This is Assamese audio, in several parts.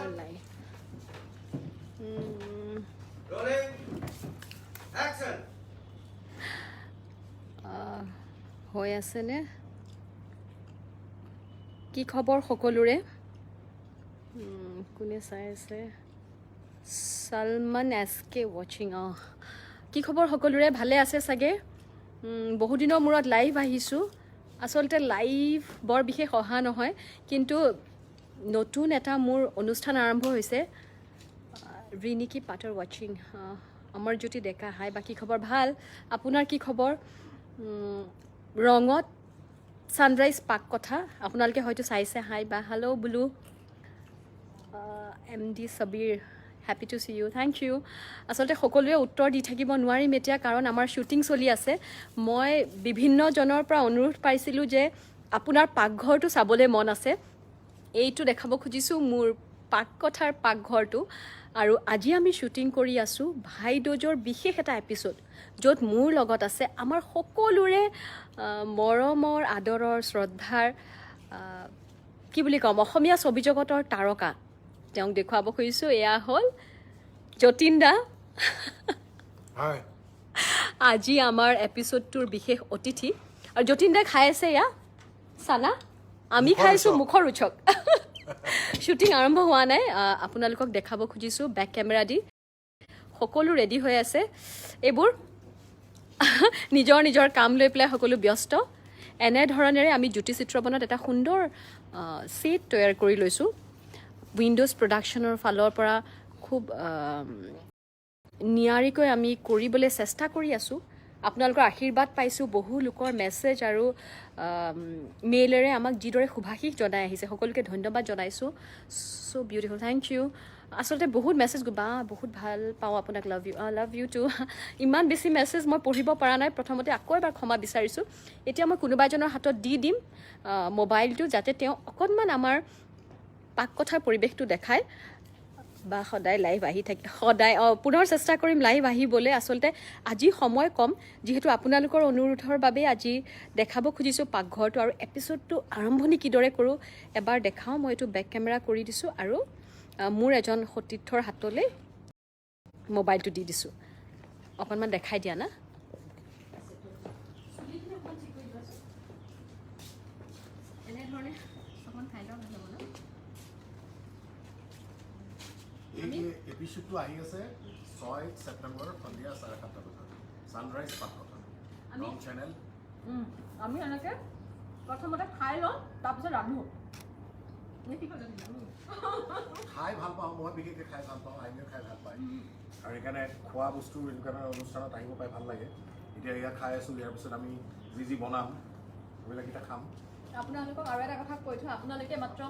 Live. Rolling. Action. হৈ আছেনে? কি খবৰ সকলোৰে? কোনে চাই আছে? ছলমান এছ কে ৱাচিং। অঁ, কি খবৰ সকলোৰে? ভালে আছে চাগে? বহুদিনৰ মূৰত লাইভ আহিছোঁ। আচলতে লাইভ বৰ বিশেষ অহা নহয়, কিন্তু নতুন এটা মোৰ অনুষ্ঠান আৰম্ভ হৈছে। ৰিণিকি পাটৰ ৱাচিং। অমৰজ্যোতি ডেকা, হাই। বাকী খবৰ ভাল, আপোনাৰ কি খবৰ? ৰঙত ছানৰাইজ পাক কথা আপোনালোকে হয়তো চাইছে। হাই বা, হেল্ল' বোলো। M D Sabir, happy to see you, thank you. আচলতে সকলোৱে উত্তৰ দি থাকিব নোৱাৰিম এতিয়া, কাৰণ আমাৰ শ্বুটিং চলি আছে। মই বিভিন্নজনৰ পৰা অনুৰোধ পাইছিলোঁ যে আপোনাৰ পাকঘৰটো চাবলৈ মন আছে। এইটো দেখাব খুজিছোঁ, মোৰ পাককথাৰ পাকঘৰটো। আৰু আজি আমি শ্বুটিং কৰি আছোঁ ভাইদোজৰ বিশেষ এটা এপিছ'ড, য'ত মোৰ লগত আছে আমাৰ সকলোৰে মৰমৰ, আদৰৰ, শ্ৰদ্ধাৰ, কি বুলি ক'ম, অসমীয়া ছবি জগতৰ তাৰকা। তেওঁক দেখুৱাব খুজিছোঁ। এয়া হ'ল যতীন দা। হয়। আজি আমাৰ এপিছ'ডটোৰ বিশেষ অতিথি। আৰু যতীন দাই খাই আছে এয়া চানা, আমি মুখৰ খাইছোঁ উৎসৱ। মুখৰ উৎসৱ। শ্বুটিং আৰম্ভ হোৱা নাই। আপোনালোকক দেখাব খুজিছোঁ বেক কেমেৰা দি। সকলো ৰেডি হৈ আছে। এইবোৰ নিজৰ নিজৰ কাম লৈ পেলাই সকলো ব্যস্ত। এনেধৰণেৰে আমি জ্যোতি চিত্ৰবনত এটা সুন্দৰ ছেট তৈয়াৰ কৰি লৈছোঁ। উইণ্ড'জ প্ৰডাকশ্যনৰ ফালৰ পৰা খুব নিয়াৰিকৈ আমি কৰিবলৈ চেষ্টা কৰি আছোঁ। আপোনালোকৰ আশীৰ্বাদ পাইছোঁ। বহু লোকৰ মেছেজ আৰু মেইলেৰে আমাক যিদৰে শুভাশীষ জনাই আহিছে, সকলোকে ধন্যবাদ জনাইছোঁ। So beautiful, thank you. আচলতে বহুত মেছেজ বা, বহুত ভাল পাওঁ আপোনাক, love you, love you too. ইমান বেছি মেছেজ মই পঢ়িব পৰা নাই, প্ৰথমতে আকৌ এবাৰ ক্ষমা বিচাৰিছোঁ। এতিয়া মই কোনোবা এজনৰ হাতত দি দিম মোবাইলটো, যাতে তেওঁ অকণমান আমাৰ পাককথাৰ পৰিৱেশটো দেখায়। বা, সদায় লাইভ আহি থাকে সদায়? অঁ, পুনৰ চেষ্টা কৰিম লাইভ আহিবলৈ। আচলতে আজি সময় কম, যিহেতু আপোনালোকৰ অনুৰোধৰ বাবে আজি দেখাব খুজিছোঁ পাকঘৰটো। আৰু এপিছ'ডটো আৰম্ভণি কিদৰে কৰোঁ এবাৰ দেখাওঁ। মই এইটো বেক কেমেৰা কৰি দিছোঁ আৰু মোৰ এজন সতীৰ্থৰ হাতলৈ মোবাইলটো দি দিছোঁ। অকণমান দেখাই দিয়া না। চুলিখিনি অকণমান ঠিক কৰি দিবাচোন। এনেধৰণে অকণমান খাই লওঁ, ভাল হ'ব ন? এই যে এপিছডটো আহি আছে 6 ছেপ্টেম্বৰ সন্ধিয়া 7:30 বজাত, ছানৰাইজ পাককথা, ৰং চেনেল। আমি এনেকৈ প্ৰথমতে খাই লওঁ, তাৰপিছত ৰান্ধো নে কি কয় জানি? খাই ভাল পাওঁ মই, বিশেষকৈ খাই ভাল পাওঁ। আইমিও খাই ভাল পায় আৰু সেইকাৰণে খোৱা বস্তু এনেকুৱা এটা অনুষ্ঠানত আহিব পাই ভাল লাগে। এতিয়া ইয়াত খাই আছোঁ, ইয়াৰ পিছত আমি যি যি বনাম সেইবিলাক এতিয়া খাম। আপোনালোকক আৰু এটা কথা কৈ থওঁ। আপোনালোকে মাত্ৰ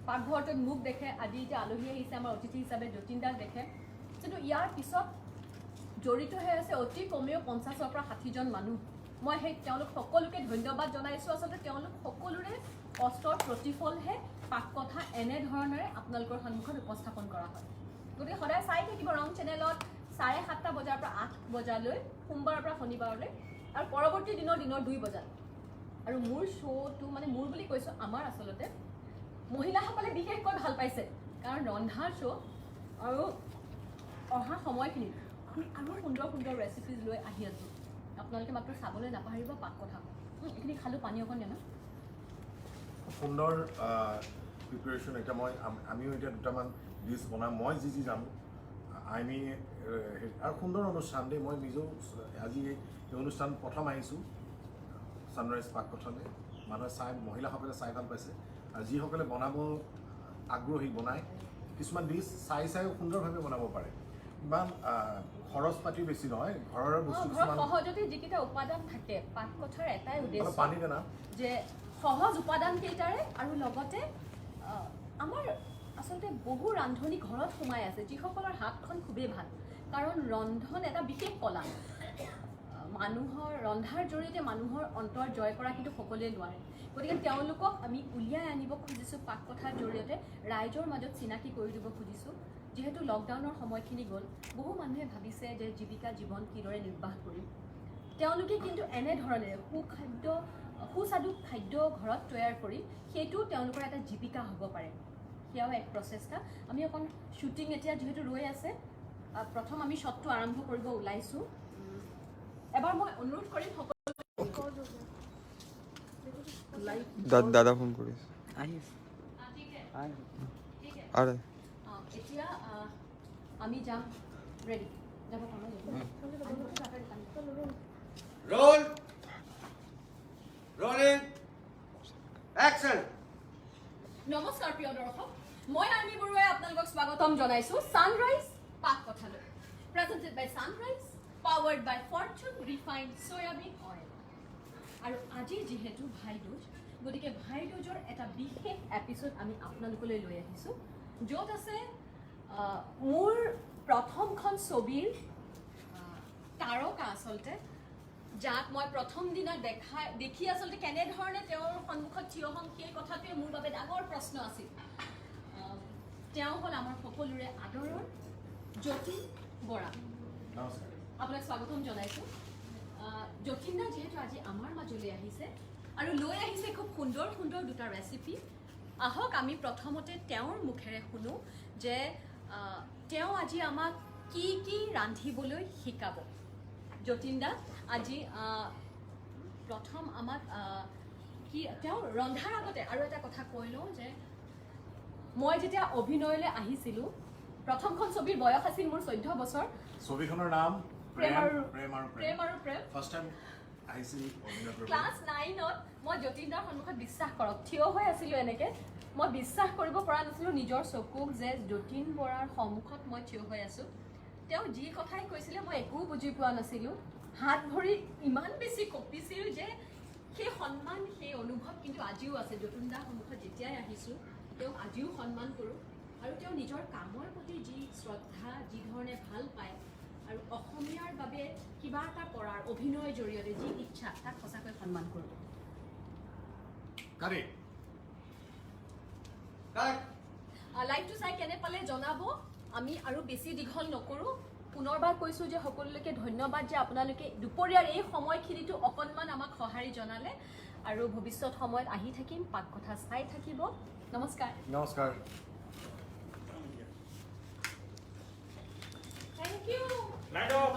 পাকঘৰটোত মোক দেখে, আজি এতিয়া আলহী আহিছে আমাৰ অতিথি হিচাপে যতীন দাক দেখে, কিন্তু ইয়াৰ পিছত জড়িত হৈ আছে অতি কমেও 50ৰ পৰা 60জন মানুহ। মই সেই তেওঁলোক সকলোকে ধন্যবাদ জনাইছোঁ। আচলতে তেওঁলোক সকলোৰে কষ্টৰ প্ৰতিফলহে পাক কথা এনেধৰণেৰে আপোনালোকৰ সন্মুখত উপস্থাপন কৰা হয়। গতিকে সদায় চাই থাকিব ৰং চেনেলত 7:30 বজাৰ পৰা 8 বজালৈ, সোমবাৰৰ পৰা শনিবাৰলৈ, আৰু পৰৱৰ্তী দিনৰ দিনৰ 2 বজাত। আৰু মোৰ শ্ব'টো, মানে মোৰ বুলি কৈছোঁ, আমাৰ আচলতে মহিলাসকলে বিশেষকৈ ভাল পাইছে, কাৰণ ৰন্ধাৰ শ্ব'। আৰু অহা সময়খিনিত আমি আৰু সুন্দৰ সুন্দৰ ৰেচিপিজ লৈ আহি আছোঁ। আপোনালোকে মাত্ৰ চাবলৈ নাপাহৰিব পাক কথা। এইখিনি খালোঁ, পানী অকণ দিয়া না। সুন্দৰ প্ৰিপেৰেশ্যন। এতিয়া মই আমিও এতিয়া দুটামান ডিছ বনাম, মই যি যি জানো, আইমি আৰু সুন্দৰ অনুষ্ঠান দেই। মই নিজেও আজি এই অনুষ্ঠান প্ৰথম আহিছোঁ ছানৰাইজ পাককথালৈ। মানুহে চাই, মহিলাসকলে চাই ভাল পাইছে আৰু যিসকলে বনাব আগ্ৰহী, বনায় কিছুমান ডিছ চাই চাই সুন্দৰভাৱে বনাব পাৰে। ইমান খৰচ পাতিও বেছি নহয়, ঘৰৰ বস্তু ঘৰত কিছুমান। সহজতে যিকেইটা উপাদান থাকে, পাক কথাৰ এটাই অলপ উদ্দেশ্য পানী দেনা। যে সহজ উপাদান কেইটাৰে আৰু লগতে আমাৰ আচলতে বহু ৰান্ধনি ঘৰত সোমাই আছে, যিসকলৰ হাতখন খুবেই ভাল, কাৰণ ৰন্ধন এটা বিশেষ কলা। মানুহৰ ৰন্ধাৰ জৰিয়তে মানুহৰ অন্তৰ জয় কৰা কিন্তু সকলোৱে নোৱাৰে। গতিকে তেওঁলোকক আমি উলিয়াই আনিব খুজিছোঁ, পাক কথাৰ জৰিয়তে ৰাইজৰ মাজত চিনাকি কৰি দিব খুজিছোঁ। যিহেতু লকডাউনৰ সময়খিনি গ'ল, বহু মানুহে ভাবিছে যে জীৱিকা জীৱন কিদৰে নিৰ্বাহ কৰিম। তেওঁলোকে কিন্তু এনেধৰণেৰে সুস্বাদু খাদ্য ঘৰত তৈয়াৰ কৰি সেইটো তেওঁলোকৰ এটা জীৱিকা হ'ব পাৰে। সেয়াও এক প্ৰচেষ্টা। আমি অকণ শ্বুটিং এতিয়া যিহেতু ৰৈ আছে, প্ৰথম আমি শ্বটটো আৰম্ভ কৰিব ওলাইছোঁ। এবাৰ মই অনুৰোধ কৰিম সকলো দাদা ফোন কৰিছে। আহিছে। আৰে। এতিয়া আমি যাম, ৰেডি যাব পাৰোঁ। Roll. Rolling. Action. নমস্কাৰ প্ৰিয় দৰ্শক, মই আৰ্মি বৰুৱাই আপোনালোকক স্বাগতম জনাইছোঁ ছানৰাইজ পাক কথালৈ, presented by Sunrise, powered by Fortune refined soybean oil। আৰু আজি যিহেতু ভাইদুজ, গতিকে ভাইদুজৰ এটা বিশেষ এপিছ'ড আমি আপোনালোকলৈ লৈ আহিছোঁ, য'ত আছে মোৰ প্ৰথমখন ছবিৰ তাৰকা, আচলতে যাক মই প্ৰথম দিনা দেখি আচলতে কেনেধৰণে তেওঁৰ সন্মুখত থিয় হ'ম, সেই কথাটোৱে মোৰ বাবে ডাঙৰ প্ৰশ্ন আছিল। তেওঁ হ'ল আমাৰ সকলোৰে আদৰৰ যতীন বৰা। নমস্কাৰ। আপোনাক স্বাগতম জনাইছোঁ। যতীন দা যিহেতু আজি আমাৰ মাজলৈ আহিছে আৰু লৈ আহিছে খুব সুন্দৰ সুন্দৰ দুটা ৰেচিপি, আহক আমি প্ৰথমতে তেওঁৰ মুখেৰে শুনো যে তেওঁ আজি আমাক কি কি ৰান্ধিবলৈ শিকাব। যতীন দা, আজি প্ৰথম আমাক কি, তেওঁ ৰন্ধাৰ আগতে আৰু এটা কথা কৈ লওঁ যে মই যেতিয়া অভিনয়লৈ আহিছিলোঁ, প্ৰথমখন ছবিৰ বয়স আছিল মোৰ 14 বছৰ। ছবিখনৰ নাম প্ৰেম আৰু প্ৰেম আৰু প্ৰেম আৰু প্ৰেম। ফাৰ্ষ্ট টাইম আহিছিল অভিনয় কৰিবলৈ। ক্লাছ 9ত মই যতীন দাৰ সন্মুখত, বিশ্বাস কৰক, থিয় হৈ আছিলোঁ এনেকে। মই বিশ্বাস কৰিব পৰা নাছিলোঁ নিজৰ চকুক যে যতীন বৰাৰ সন্মুখত মই থিয় হৈ আছোঁ। তেওঁ যি কথাই কৈছিলে মই একো বুজি পোৱা নাছিলোঁ। হাত ভৰি ইমান বেছি কঁপিছিল যে সেই সন্মান, সেই অনুভৱ কিন্তু আজিও আছে। যতীন দাৰ সন্মুখত যেতিয়াই আহিছোঁ, তেওঁক আজিও সন্মান কৰোঁ আৰু তেওঁ নিজৰ কামৰ প্ৰতি যি শ্ৰদ্ধা, যি ধৰণে ভাল পায় আৰু অসমীয়াৰ বাবে কিবা এটা কৰাৰ অভিনয়ৰ জৰিয়তে যি ইচ্ছা, তাক সঁচাকৈ সন্মান কৰোঁ। কাৰি। Cut. লাইভটো চাই কেনে পালে জনাব। আমি আৰু বেছি দীঘল নকৰোঁ। পুনৰবাৰ কৈছোঁ যে সকলোলৈকে ধন্যবাদ যে আপোনালোকে দুপৰীয়াৰ এই সময়খিনিতো অকণমান আমাক সঁহাৰি জনালে আৰু ভৱিষ্যত সময়ত আহি থাকিম। পাক কথা চাই থাকিব। নমস্কাৰ। নমস্কাৰ। Thank you. Light off.